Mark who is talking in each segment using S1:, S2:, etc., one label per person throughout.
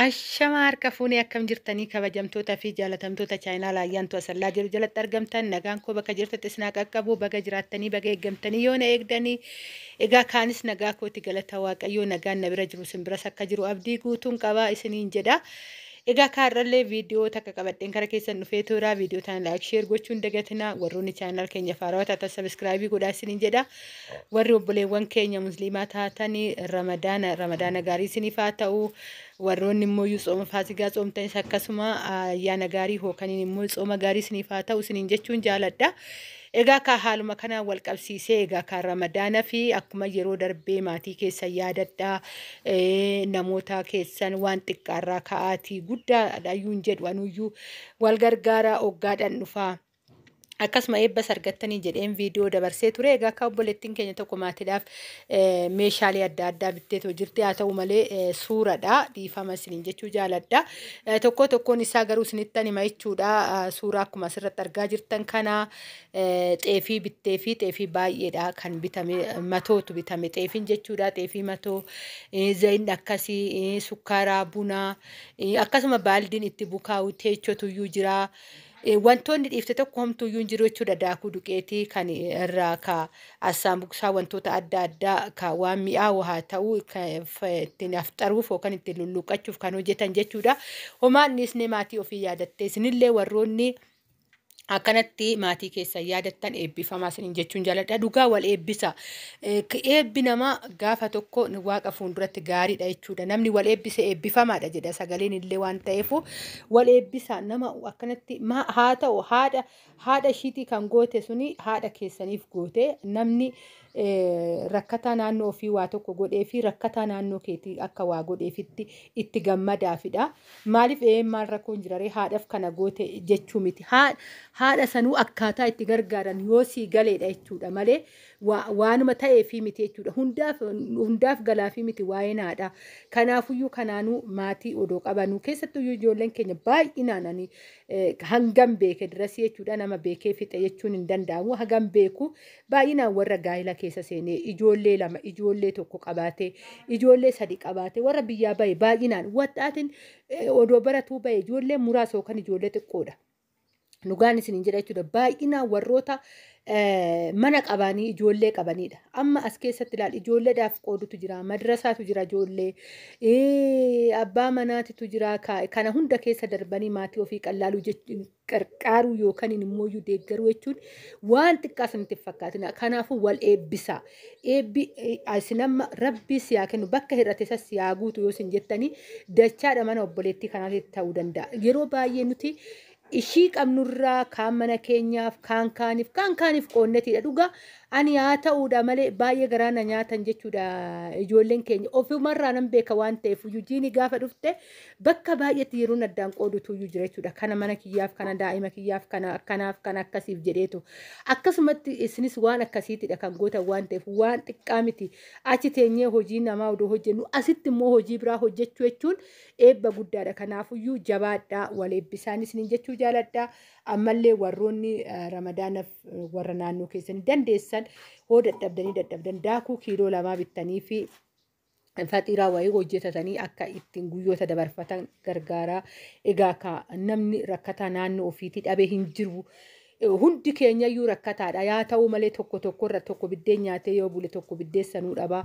S1: Ashama harka fuunee akkam jirtanii kabajamtoota fi jaalatamtoota chaayinaa Ayyaantu Asallaa jiru jalatti argamtan nagaan koo bakka jirtatti isin haa qaqqabu baga jiraattanii baga eeggamtanii yoo na eegdanii egaa kaanis nagaa kooti galata waaqayyoo nagaan na bira jiru isin biras akka jiru abdii guutuun qabaa isiniin jedha. Egaa kaarrallee viidiyoo takka qabadheen kara keessan dhufee tura viidiyoo tana like share gochuun dagatina warroonni channel keenya faarawaa taatan subscribe godhaa isiniin jedha. Warri obboleewwan keenya musliimaa taatanii ramadaana ramadaana gaarii isiniif haa ta'u. Warroonni immoo tsooma faasigaa tsoomtanis akkasuma ayyaana gaarii hookaniin immoo tsooma gaarii isiniif haa ta'u isiniin jechuun jaaladha. Egaa kaa haaluma kanaan wal qabsiisee egaa kaa ramadaana fi akkuma yeroo darbee maatii keessan yaadadhaa namoota keessan waan xiqqaarraa ka'aatii guddaadha iyyuu hin jedhu anuyyuu wal gargaaraa oggaadhaan dhufaa. Akkasuma eebbas argattanii jedheen viidiyoo dabarsee ture. Egaa akka obboleettiin keenya tokko maatiidhaaf meeshaalee adda addaa bitteetoo jirti. Haa ta'u malee suuradha. Dhiifama isiniin jechuu jaaladha. Tokko tokkoon isaa garuu isinittan hima jechuudha. Suuraa akkuma asirratti argaa jirtan kana xeefii bittee fi xeefii baay'eedha kan bitame matootu bitame xeefiin jechuudha. Xeefii matoo zayinni akkasii sukkaaraa bunaa akkasuma baaldiin itti bukaa'u teechotuyyuu jira. Wantoonni dhiifte tokko homtuuyyuu hin jiru jechuudha. Daakuu duqeetii kan irraa ka assaambuksaa wantoota adda addaa ka waan mi'aawu haa ta'u ittiin afxaruuf yookaan ittiin lulluuqqachuuf kan hojjetan jechuudha. Homaan dhiisnee maatii ofii yaadattee isinillee warroonni akkanatti maatii keessan yaadattan eebbifamaa isiniin jechuun jaaladha. Dhugaa wal eebbisa. Eebbi namaa gaafa tokko waaqa fuulduratti gaariidha jechuudha. Namni wal eebbise eebbifamaadha jedha sagaleen illee waan ta'eef wal eebbisa nama akkanatti haa ta'u haadha haadha ishiitii kan goote suni haadha keessaniif goote namni rakkataa naannoo ofii waa tokko godhee fi rakkataa naannoo keetii akka waa godheefitti itti gammadaafidha. Maaliif maal rakkoon jiraree haadhaaf kana goote jechuu miti. Haadha sanuu akkaataa itti gargaaran yoo sii galeedha jechuudha malee waanuma ta'eefii miti jechuudha. Hundaaf hundaaf galaafii miti waa'een haadhaa. Kanaafuyyuu kanaanuu maatii odoo qabanuu keessattuyyuu ijoolleen keenya baay'inaan ani hangam beeke dirasii jechuudha nama beekee fixe jechuun hin danda'amu hagam beeku baay'inaan warra gaa'ela keessa seenee ijoollee lama ijoollee tokko qabaatee ijoollee sadi qabaatee warra biyyaa bahe baay'inaan waxaatiin odoo baratuu bahe ijoollee muraasa yookaan ijoollee xiqqoodha. Dhugaan isiniin jedha jechuudha baay'inaan warroota mana qabanii ijoollee qabanidha. Amma as keessatti ilaali ijoolleedhaaf qoodutu jira, madrasaatu jira ijoollee, abbaa manaatitu jira. Kana hunda keessa darbanii maatii ofii qallaaluu qarqaaruu yookaan immoo deeggaruu jechuun waan xiqqaa isinitti hin fakkaatina. Kanaafuu wal eebbisa. Eebbi isin amma rabbi si haa kennu bakka hir'ate isa si haa guutu yoo isin jettanii dachaadha mana obboleettii kanaatti ta'uu danda'a. Yeroo baay'ee nuti ishii qabnurraa kaan mana keenyaaf kaan kaaniif kaan kaaniif qoonnetiidha dhugaa ani haa ta'uudha malee baay'ee garaa na nyaatan jechuudha ijoolleen keenya ofumarraa nan beeka waan ta'eef jiini gaafa dhufte bakka baay'eetti yeroon addaan qoodutu iyyuu jira jechuudha kana mana kiyyaaf kana daa'ima kiyyaaf kana akkanaaf kana akkasiif jedheetu akkasumatti isinis waan akkasiitidha kan gootan waan ta'eef waan xiqqaa miti achi teenyee hojii namaa odoo hojjennu asitti immoo hojii biraa hojjechuu jechuun eebba guddaadha kanaafuyyuu jabaadhaa wal eebbisaan isiniin jechuu jaaladha. Ammallee warroonni ramadaanaaf warra naannoo keessanii dandeessan hoo dadhabdanii dadhabdan daakuu kiiloo 2 bittanii fi faxiiraa wayii hojjetatanii akka ittiin guyyoota dabarfatan gargaaraa. Egaa ka namni rakkataa naannoo ofiitii dhabee hin jiru. Hundi keenyayyuu rakkataadha. Yaa ta'u malee tokko tokkorra tokko biddeen nyaatee yoo bule tokko biddeen sanuu dhabaa.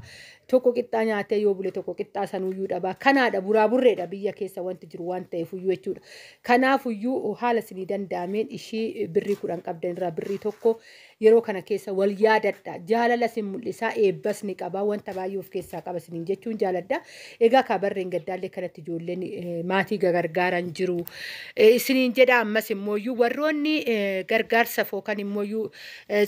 S1: Tokko qixxaa nyaatee yoo bule tokko qixxaa sanuuyyuu dhabaa. Kanaadha buraaburreedha biyya keessa wanti jiru waan ta'eefuyyuu jechuudha. Kanaafuyyuu haala isinii danda'ameen ishii birrii 10 qabdan irraa birrii 1 yeroo kana keessa wal yaadadha. Jaalala isin mul'isaa eebbas ni qaba wanta baay'ee of keessaa qaba isiniin jechuun jaaladha. Egaa kaa barreen gaddaallee kanatti ijoolleen maatii gargaaran jiru. Isiniin jedha ammas immooyyuu warroonni gargaarsa fookan immooyyuu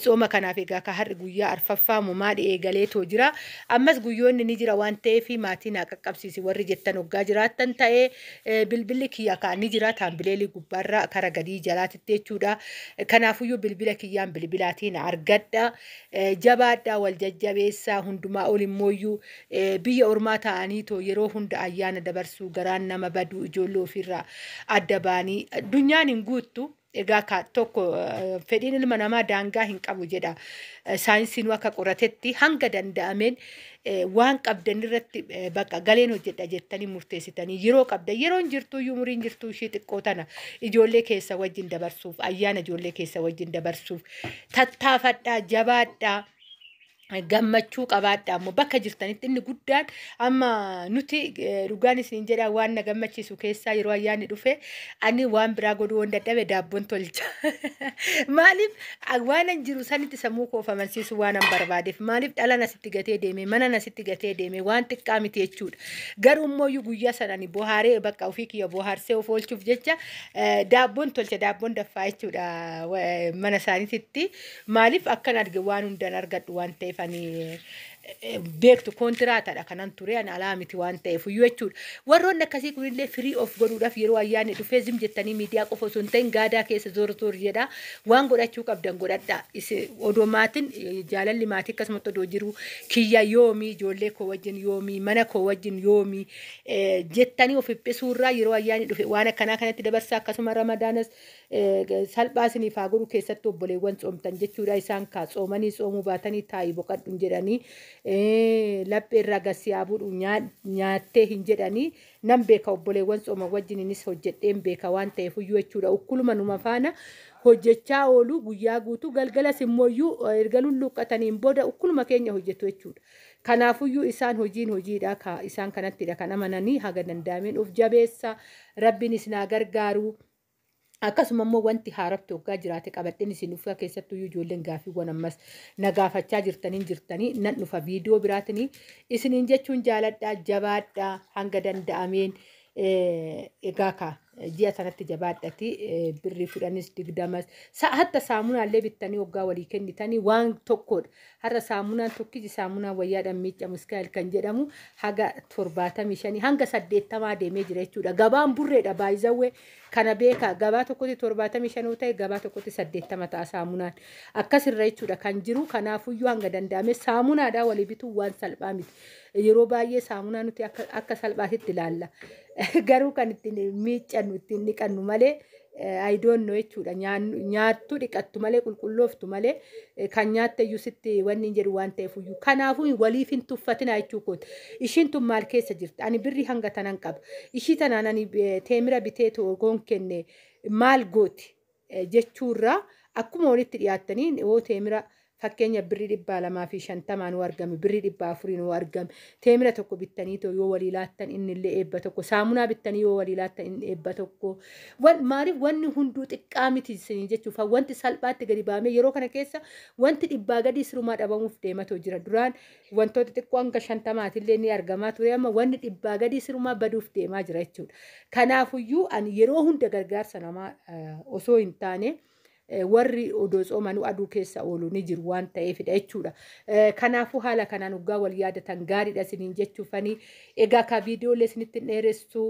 S1: tsooma kanaaf egaa ka har'i guyyaa arfaffaa mumaadhi eegaleetoo jira. Ammas guyyoonni ni jira waan ta'eef maatii naa qaqqabsiisi warri jettan hoggaa jiraattan ta'ee bilbilli kiyya kaa ni jira taambileelii gubbaarra kara gadii jalaatitti jechuudha. Kanaafuyyuu bilbila kiyyaan bilbilaatiin argadha. Jabaadhaa wal jajjabeessaa hundumaa ol immooyyuu biyya ormaa ta'aniitoo yeroo hunda ayyaana dabarsuu garaan nama baduu ijoollee ofiirraa adda baanii addunyaan hin guuttu. Egaa ka tokko fedhiin ilma namaa daangaa hin qabu jedha. Saayinsiin akka qoratetti hanga danda'ameen waan qabdan irratti bakka galeen hojjedha jettanii murteessitanii yeroo qabdan, yeroon jirtu iyyuu, umuriin jirtu ishii xiqqoo tana ijoollee keessa wajjin dabarsuuf, ayyaana ijoollee keessa wajjin dabarsuuf tattaafadhaa, jabaadhaa. Gammachuu qabaadha ammoo bakka jirtanitti. Inni guddaan amma nuti, dhugaan isin jedha, waan na gammachiisu keessaa yeroo ayyaanni dhufe ani waan biraa godhuu waan dadhabe daabboon tolcha. Maaliif? Waan an jiru sanitti sammuu koo of amansiisu waan an barbaadeef. Maaliif? Dhala nasitti gatee deeme, mana nasitti gatee deeme, waan xiqqaa miti jechuudha. Garuu immoo guyyaa sana ani bohaaree, bakka ofii kiyya bohaarsee of oolchuuf jecha daabboon tolcha, daabboon daffaa jechuudha mana isaaniititti. Maaliif? Akkan arge waan hundan argadhu waan ta'eef. Ani beektu koontiraatadha kanan ture, ani alaa miti waan ta'eef iyyuu jechuudha. Warroonni akkasii kunillee firii of godhuudhaaf yeroo ayyaanni dhufee zim jettanii miidiyaa qofa osoo hin ta'in gaadaa keessa zoor zoor jedha, waan godhachuu qabdan godhadha. Odoo maatiin, jaalalli maatii akkasumatti odoo jiru, kiyya yoomii, ijoollee koo wajjin yoomii, mana koo wajjin yoomii jettanii of dhiphisuurraa yeroo ayyaanni dhufe waan akkanaa kanatti dabarsa. Akkasuma Ramadaanas salphaa isiniif haa godhu, keessatti obboleewwan tsoomtan jechuudha. Isaan kaa tsoomanii tsoomuu baatanii taa'ii boqadhu hin jedhanii, laphee irraa gassi haa budhu nyaattee hin jedhanii. Nan beeka, obboleewwan tsooman wajjininis hojjedheen beeka waan ta'eef iyyuu jechuudha. Ukkuluma numa faana hojjechaa oolu guyyaa guutuu, galgalas immoo erga lulluuqqataniin booda ukkuluma keenya hojjetu jechuudha. Kanaafuyyuu isaan hojiin hojiidha, isaan kanattidha kan amananii. Haga danda'ameen of jabeessa, Rabbiin isin haa gargaaru. Akkasuma immoo wanti haarabti waggaa jiraate qabadheen isin dhufa. Keessattuu ijoolleen gaaffiiwwan ammas na gaafachaa jirtanii jirtanii, nan dhufa viidiyoo biraatiin isiniin jechuun jaaladhaa. Jabaadhaa hanga danda'ameen. Egaa ka ji'a sanatti jabaadhati, birrii 10s 20s hatta saamunaallee bittanii waggaa walii kennitanii waan tokkodha. Har'a saamunaan tokkichi, saamunaan wayyaadhaan miiccamu Iskaayil kan jedhamu haga 75 hanga 80 deemee jira jechuudha. Gabaan burreedha baay'izawwee, kana beekaa. Gabaa tokkotti 75 ta'e, gabaa tokkotti 80 ta'a saamunaan, akkasirra jechuudha kan jiru. Kanaafuyyuu hanga danda'ame saamunaadhaa walii bituu waan salphaa miti. Yeroo baay'ee saamunaa nuti akka salphaatitti ilaalla. Garuu kan ittiin miiccannu, ittiin dhiqannu malee ayidoonno jechuudha. Nyaattu dhiqattu malee, qulqullooftu malee, kan nyaatte iyyuu sitti wanni hin jedhu waan ta'eef iyyuu. Kanaafuu waliif hin tuffatina jechuu kooti. Ishiin tun maal keessa jirti? Ani birrii hanga tanan qaba. Ishii tanaan ani teemira bitee togoon kenne maal gooti jechuurraa akkuma walitti dhiyaattanii yoo teemira fakkeenya birrii 250n yoo argame, birrii 400n yoo argame, teemira tokko bittanii yoo walii laattan inni illee eebba tokko, saamunaa bittanii yoo walii laattan inni eebba tokko. Maaliif? Wanni hunduu xiqqaa miti isinii jechuuf. Wanti salphaatti gadi baamee yeroo kana keessa wanti dhibbaa gadii sirumaa dhabamuuf deematoo jira. Duraan wantoota xiqqoo hanga 50maatillee ni argamaa ture, amma wanni dhibbaa gadii sirumaa baduuf deemaa jira jechuudha. Kanaafuyyuu ani yeroo hunda gargaarsa namaa osoo hin taane, warri odoo tsoomanuu aduu keessa oolu ni jiru waan ta'eefidha jechuudha. Kanaafuu haala kanaan waggaa wal yaadatan gaariidha isiniin jechuufanii. Egaa ka viidiyoolee isinitti hin dheeressu.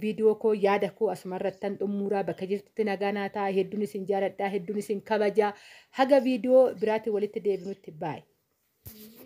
S1: Viidiyoo koo, yaada koo asumarrattan xumuraa. Bakka jirtutti nagaa naa ta'a. Hedduun isin jaaladhaa, hedduun isin kabajaa. Haga viidiyoo biraatiin walitti deebinutti, baay'ee.